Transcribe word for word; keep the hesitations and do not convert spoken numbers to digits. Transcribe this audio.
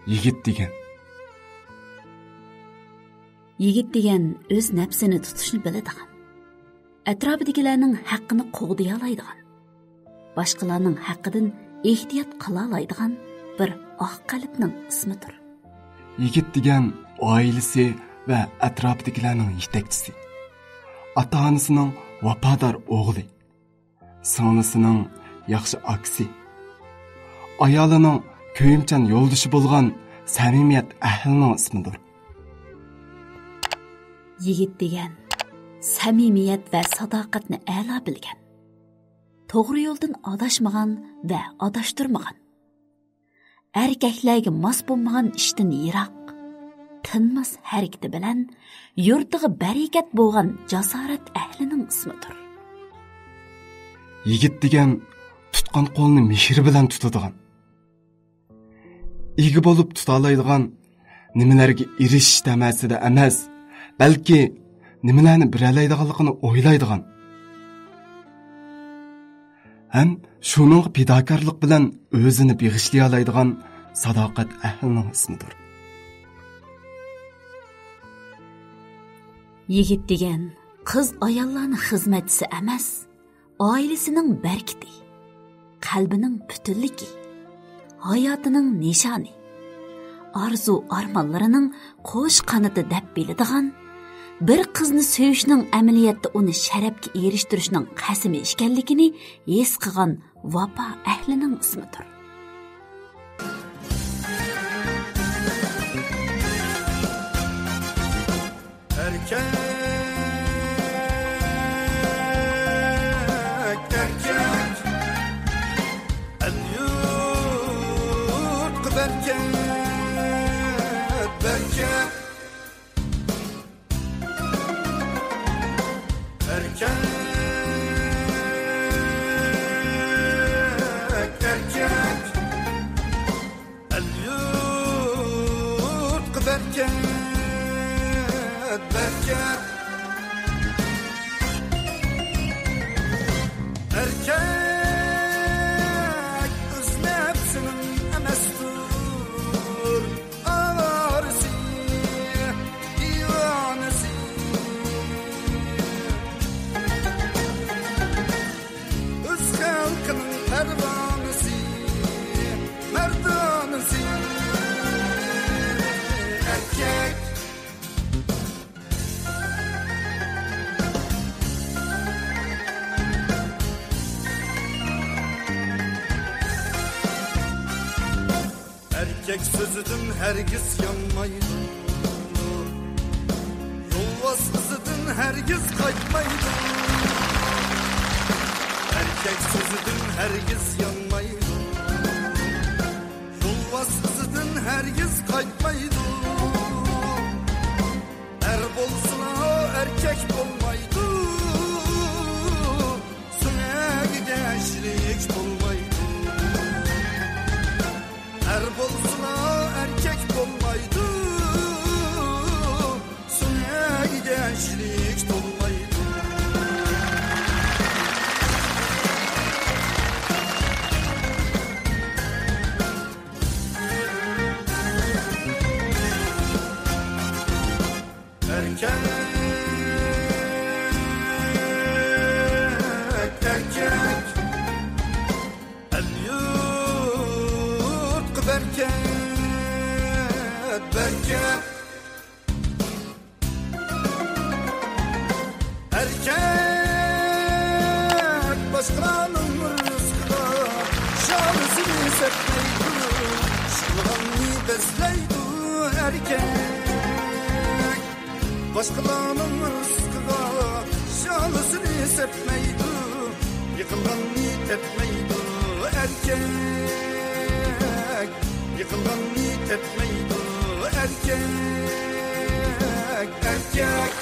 يىگىت دېگەن. يىگىت دېگەن ئۆز نەپسىنى تۇتۇشنى بىلىدىغان، ئەتراپىدىكىلەرنىڭ ھەققىنى قوغدىيالايدىغان، باشقىلارنىڭ ھەققىدىن ئېھتىيات قىلالايدىغان بىر ئاق قەلبنىڭ ئىسمىدۇر. يىگىت دېگەن ئائىلىسى ۋە ئەتراپىدىكىلەرنىڭ يېتەكچىسى، ئاتا-ئانىسىنىڭ ۋاپادار ئوغلى، سىڭلىسىنىڭ ياخشى ئاكىسى، ئايالىنىڭ كۆيۈمچان يولدىشى بولغان سەمىمىيەت ئەھلىنىڭ ئىسمىدۇر. يىگىت دېگەن سەمىمىيەت ۋە ساداقەتنى ئەلا بىلگەن، توغرا يولدىن ئاداشمىغان ۋە ئاداشتۇرمىغان، ئەركەكلەرگە ماس بولمىغان ئىشتىن يىراق، تىنماس ھەرىكىتى بىلەن يۇرتىغا بەرىكەت بولغان جاسارەت ئەھلىنىڭ ئىسمىدۇر. يىگىت دېگەن تۇتقان قولنى مېھرى بىلەن تۇتىدىغان، ئىگە بولۇپ تۇتالايدىغان، نېمىلەرگە ئېرىشىش تەمەسىدە ئەمەس، بەلكى نېمىلەرنى بېرەلەيدىغانلىقىنى ئويلايدىغان ھەم شۇنىڭغا پىداكارلىق بىلەن ئۆزىنى بېغىشلىيالايدىغان ساداقەت ئەھلىنىڭ ئىسمىدۇر. يىگىت دېگەن قىز-ئاياللارنىڭ خىزمەتچىسى ئەمەس، ئائىلىسىنىڭ بەرىكىتى، قەلبىنىڭ پۈتۈنلۈكى، ھاياتىنىڭ نىشانى، ئارزۇ-ئارمانلىرىنىڭ قوش قانىتى دەپ بىلىدىغان، بىر قىزنى سۆيۈشنىڭ ئەمەلىيەتتە ئۇنى شەرەپكە ئېرىشتۈرۈشنىڭ قەسىمى ئىكەنلىكىنى ھېس قىلغان ۋاپا ئەھلىنىڭ ئىسمىدۇر. ئەركەك، ئەركەك، ئەل-يۇرتقا بەرىكەت، بەرىكەت. ئەركەك، ئەركەك، ئەل-يۇرتقا بەرىكەت، بەرىكەت. ئەركەك ئۆز نەپسىنىڭ ئەمەستۇر ئاۋارىسى، دىۋانىسى. ئۆز خەلقىنىڭ پەرۋانىسى، مەردانىسى. ئەركەك. ئەركەك سۆزىدىن ھەرگىز يانمايدۇ، يولۋاس ئىزىدىن ھەرگىز قايتمايدۇ. ئەركەك سۆزىدىن ھەرگىز يانمايدۇ، يولۋاس ئىزىدىن ھەرگىز قايتمايدۇ. ئەر بولسىلا ئەركەك بولمايدۇ، سۆڭەككە شېرىك بولمايدۇ. ئەر بولسىلا ئەركەك بولمايدۇ، سۆڭەككە شېرىك بولمايدۇ. ئەركەك، ئەركەك، ئەل-يۇرتقا بەرىكەت، بەرىكەت. ئەركەك باشقىلارنىڭ رىزقىغا شالىسىنى سەپمەيدۇ، يىقىلغاننى بەزلەيدۇ. ئەركەك باشقىلارنىڭ رىزقىغا شالىسىنى سەپمەيدۇ، يىقىلغاننى تەپمەيدۇ. ئەركەك يىقىلغاننى تەپمەيدۇ. ئەركەك، ئەركەك.